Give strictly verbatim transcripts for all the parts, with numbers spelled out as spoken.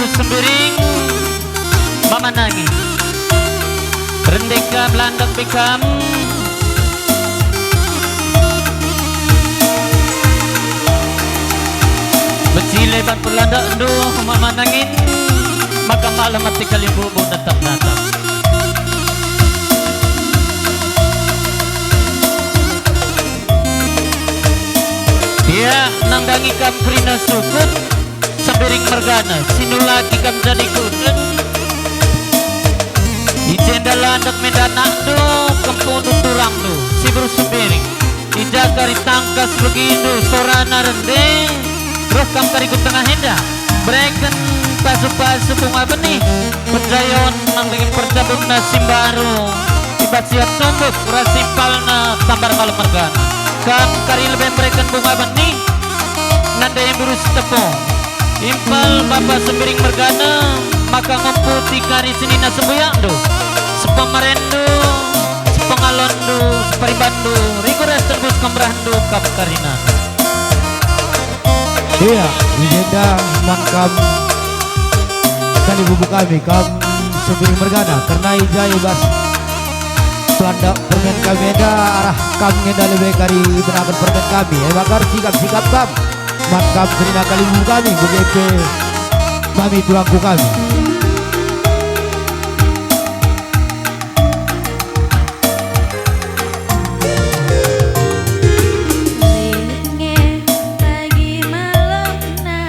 Sembiring, Mama Nangin. Rende kam, landek pe kam. Mecile bantu landekndu, Mama Nangin. Maka malem ate kalimbubu natap-natap. Ia, nandangi kam kerina sukut, Sembiring mergana, sinulaki kam jadi kuten. I jenda landek me ndanakndu, kempundu turangndu, si beru Sembiring. I ja kari tangkas begindu sorana rende, reh kam kari ku tengah enda. Bereken pasu-pasu bunga benih, penjayon nandangi percabunna si mbaru. I bas ia tumbuk ras impalna tambar malem mergana. Kam kari lebe mereken bunga benih, nandai beru si tepung. Impal bapa Sembiring mergana, maka ngumputi kari senina sembuyakndu, sepemarenndu, sepengalonndu, seperibanndu, rigu ras tembus kemerahndu kap karina. Ia, i jenda man kam kalimbubu kami, kam Sembiring mergana, kerna i ja i bas pelanda permen kami enda, arah kam nge enda lebe kari ibenaken permen kami, e maka ersikap-sikap kam man kam kerina kalimbubu kami, bage pe mami turangku kami. Lit nge pagi malemna,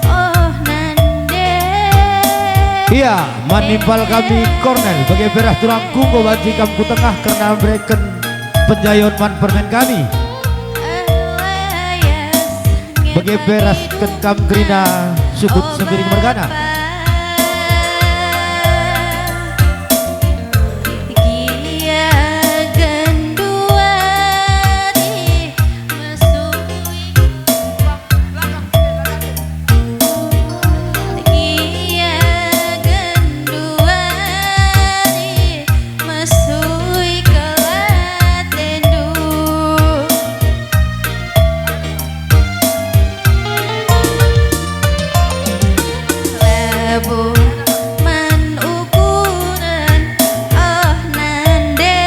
oh nande. Ia, man impal kami Kornel, bage pe ras turangku enggo banci kam ku tengah kerna mereken penjayon man permen kami. Bage pe ras ken kam kerina sukut Sembiring mergana. Mesui kelatendu. Labuh man ukuren, oh nande.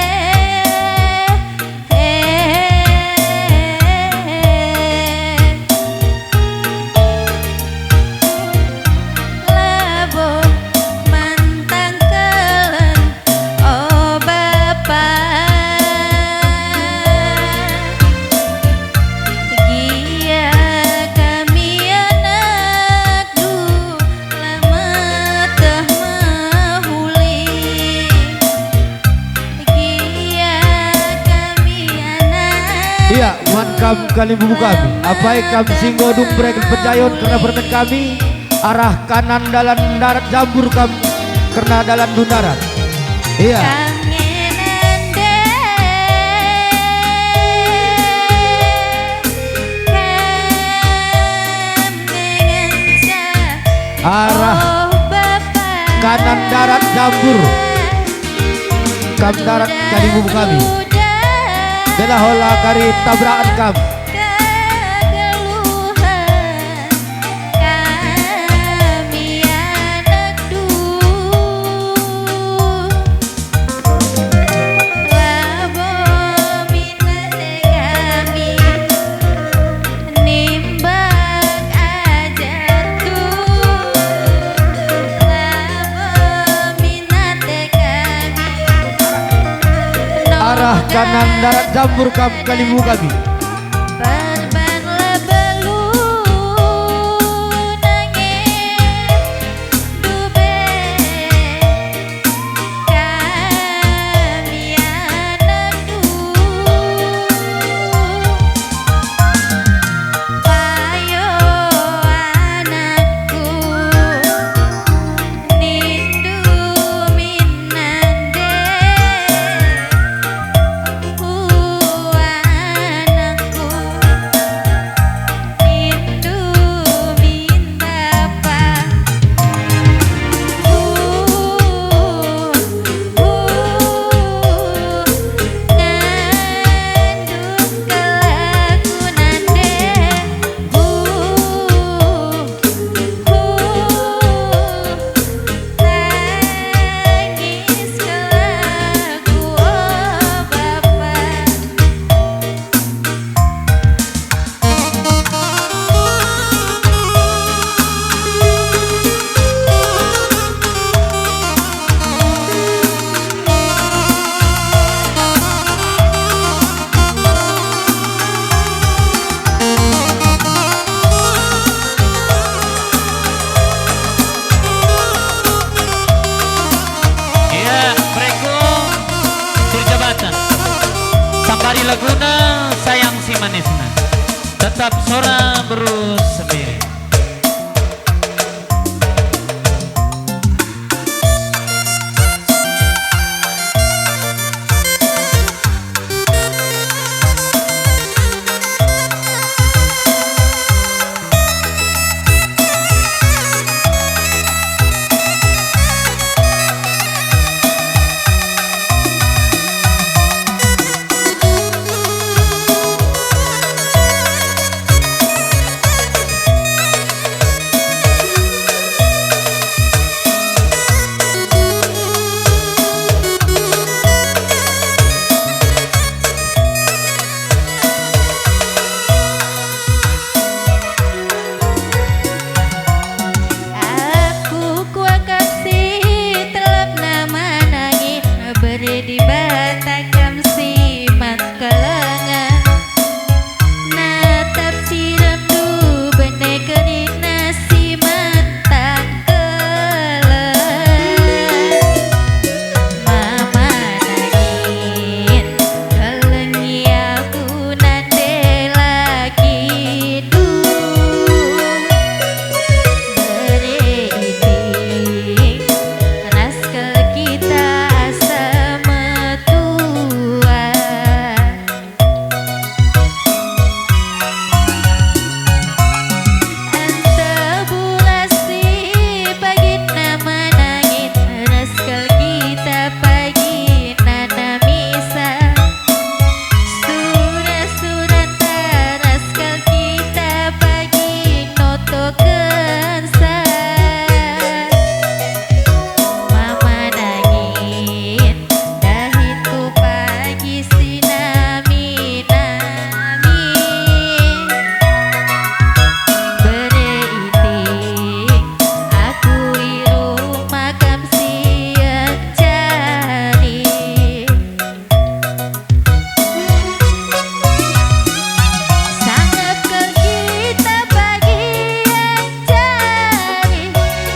Labuh man tangkelen, o Bapa. Gia kami anakndu, la meteh mehuli. Gia kami anak. Ia, man kam kalimbubu kami. Apai kam si enggo dung mereken penjayon kerna permen kami? Arah kanan dalan ndarat jambur kam kerna dalanndu ndarat. Ia. Kam nge nande, kam ngenca. Arah, oh, Bapa, kanan darat jambur. Kam darat kalimbubu kami. Gelah ola kari tabraken kam. Kegeluhen kami anakndu. Labo minat kami. Nimbak ajarku, labo minat kami. Arah kanan darat jambur kam kalimbubu kami. Perban la belu nange dube. Kami anakndu, payo anakku, nindu min nande, uana. Manisna. Tetap sora Beru Sembiring. Aku kuakap si telapna manangin, bere Dibata kam si man kelengen. Natap ciramndu bene kerina si man tangkelen. Mama nangin, kelengi aku nande lakindu. Bere itik, ras kal kita asa metua. Enta bulasi pagitna manangin, ras kal kita pagi nanamisa. Sura-suranta ras kal kita pagi notokensa. Mama nangin, dahin ku pagi si nami-nami. Bere itik, aku i rumah kam si encari. Sangap kal kita bagian jari,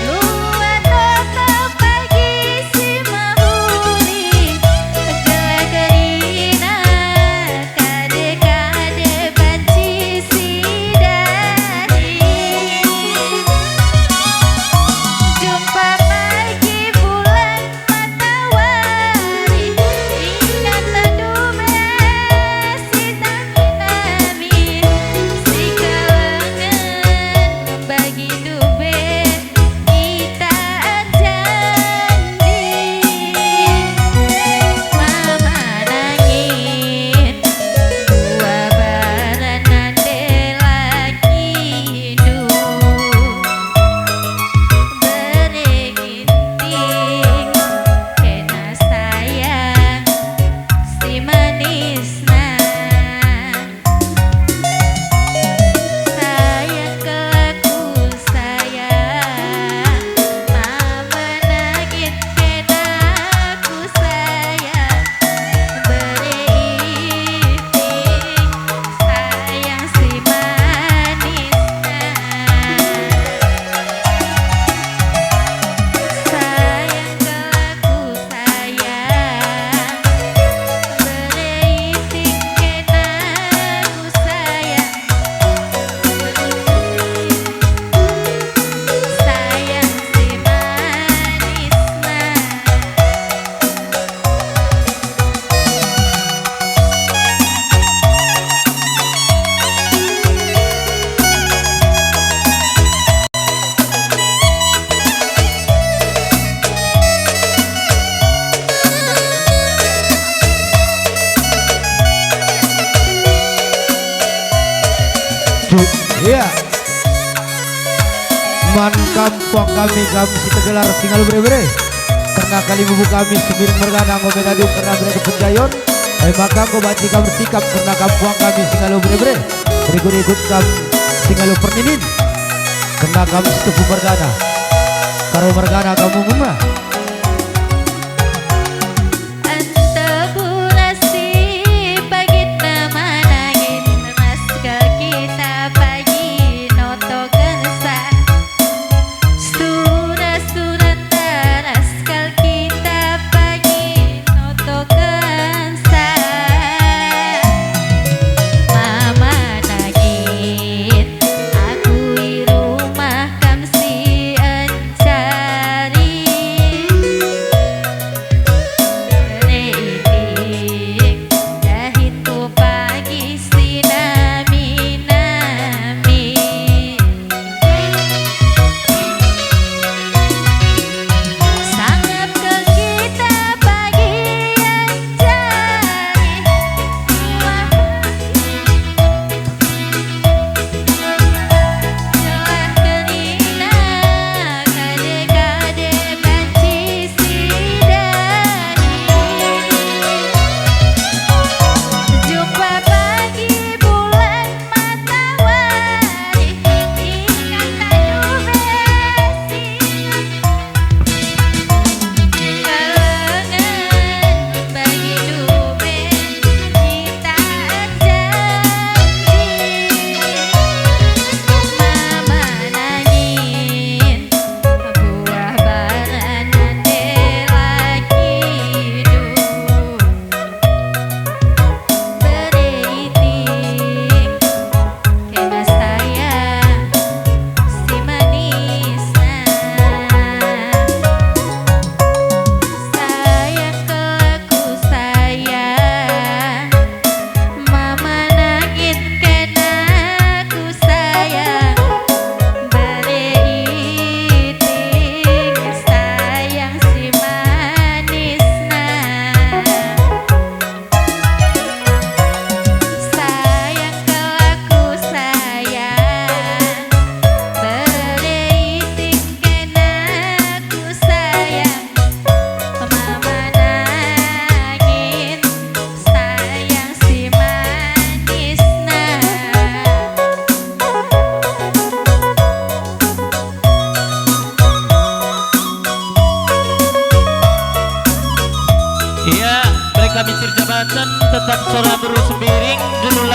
luat oto pagi si mehuli, gelah kerina kade-kade banci si dari. Jumpa pagi bulan matawari, ingat tadu me si nami-nami, si kalangen bagi ndube kita erjanji. Mama nangin, dua baran nande lakindu. Bere Ginting, kena sayang si manisna. Sayang kelaku sayang, mama nangin kena ku sayang. Bere itik, sayang si manisna. Sayang kelaku sayang, bere itik kena ku sayang. Sayang si manisna. Iya. Man kam puang kami, kam si tergelar si ngalo bere-bere. Kerna kalimbubu kami Sembiring mergana enggo meda dung kerna bere kepenjayon. E maka enggo banci kam sikap kerna kam puang kami si ngalo bere-bere. Rikut-rikut kam si ngalo perninin. Kerna kam si tuhu mergana. Karo mergana kam umumna. Enta bulasi pagitna manangin, ras kal kita pagi notokensa. Sura-suranta ras kal kita pagi notokensa. Mama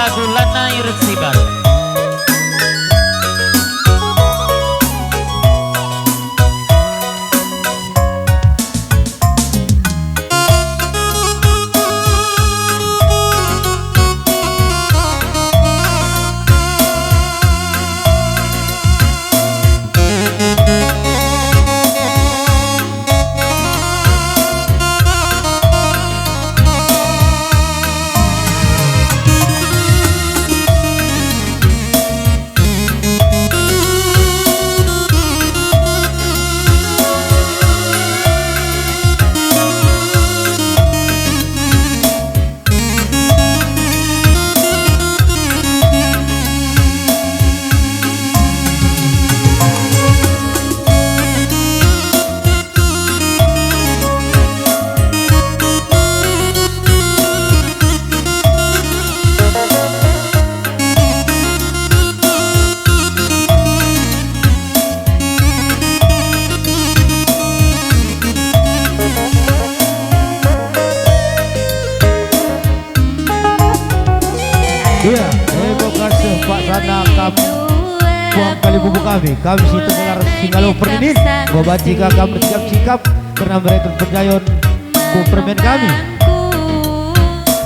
Kulana iret sibar. Iya, eh, bokas, eh, paksana kam puang kalimbubu kami, kami si tegelar si ngalo perninin, enggo banci ka kam ersikap-sikap kerna mereken penjayon ku permen kami.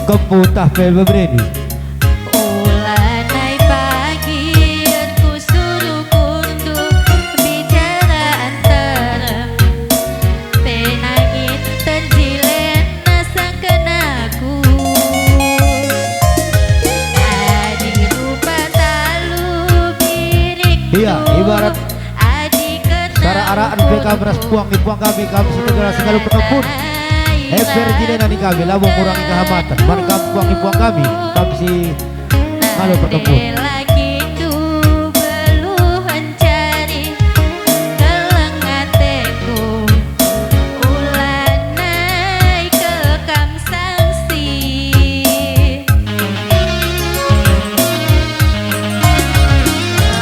Kempu tah pe bebereni. Ulanai pagi kusuruh kunduk bicara nterem. Penangit tenjilen nasangken aku. Adi rupa talu biring. Iya, ibarat adi kena sara araken pe kam ras puang-puang kami, kam si tegelar si ngalo perkempun. Emper jine nani kami, labo ngurangi kehamaten. Man kam puang-puang kami, kam si ngalo perkempun. Nande lakindu beluh encari keleng ateku, ulanai kekam sangsi.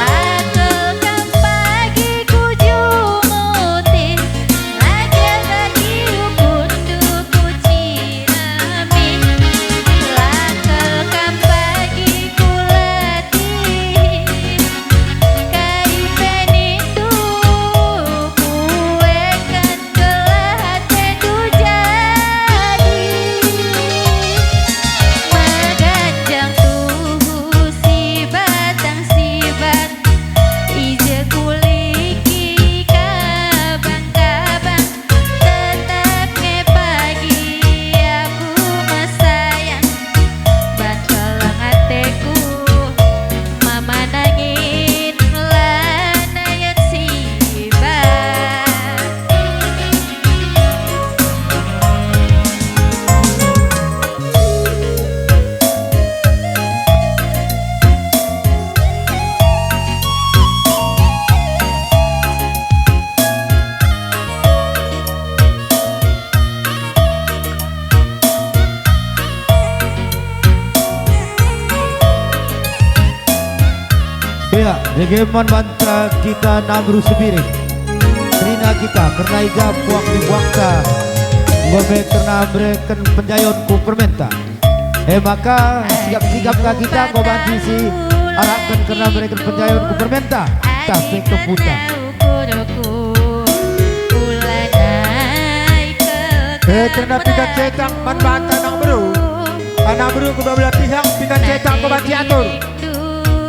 Lako kam pagi kujunguti, lage bagi ukundu kuci. Amin. Lako kam pagi kulatihi, kai pe nindu kueken gelah atendu jadi. Meganjang tuhu sibatang sibat, i je kuliki kabang-kabang. Tetap nge pagi aku mesayang, ban keleng ateku, mama nangin lanai ersibar. Ya, dage man banta kita Nabru Sembiring. Kerina kita, kerna i ja puang-puangta enggo me kerna mereken penjayon ku permenta. E maka, sikap-sikap ka kita enggo banci si araken kerna mereken penjayon ku permenta, tah pe kemputa. E, kerna pinggan cetang man banta anak beru. Anak beru kedua belah pihak, pinggan cetang enggo banci atur. Rindu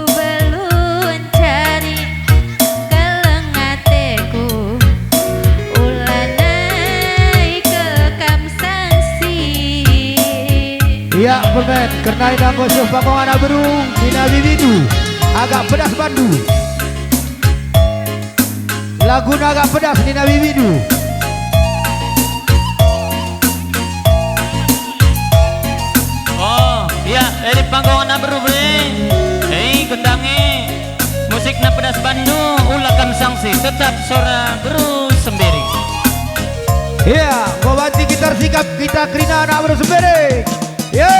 beluh encari keleng ateku, ulanai kekam sangsi. Ia, permen, kerna enda enggo seh panggung anak beru, nina bibindu, agak pedas bandu. Laguna agak pedas nina bibindu. Oh, iya, lit panggung anak beru be. Hei, gendangi. Musikna pedas bandu, ula kam sangsi, tetap sora beru Sembiring. Iya, enggo banci kita ersikap, kita kerina anak beru Sembiring. Yo.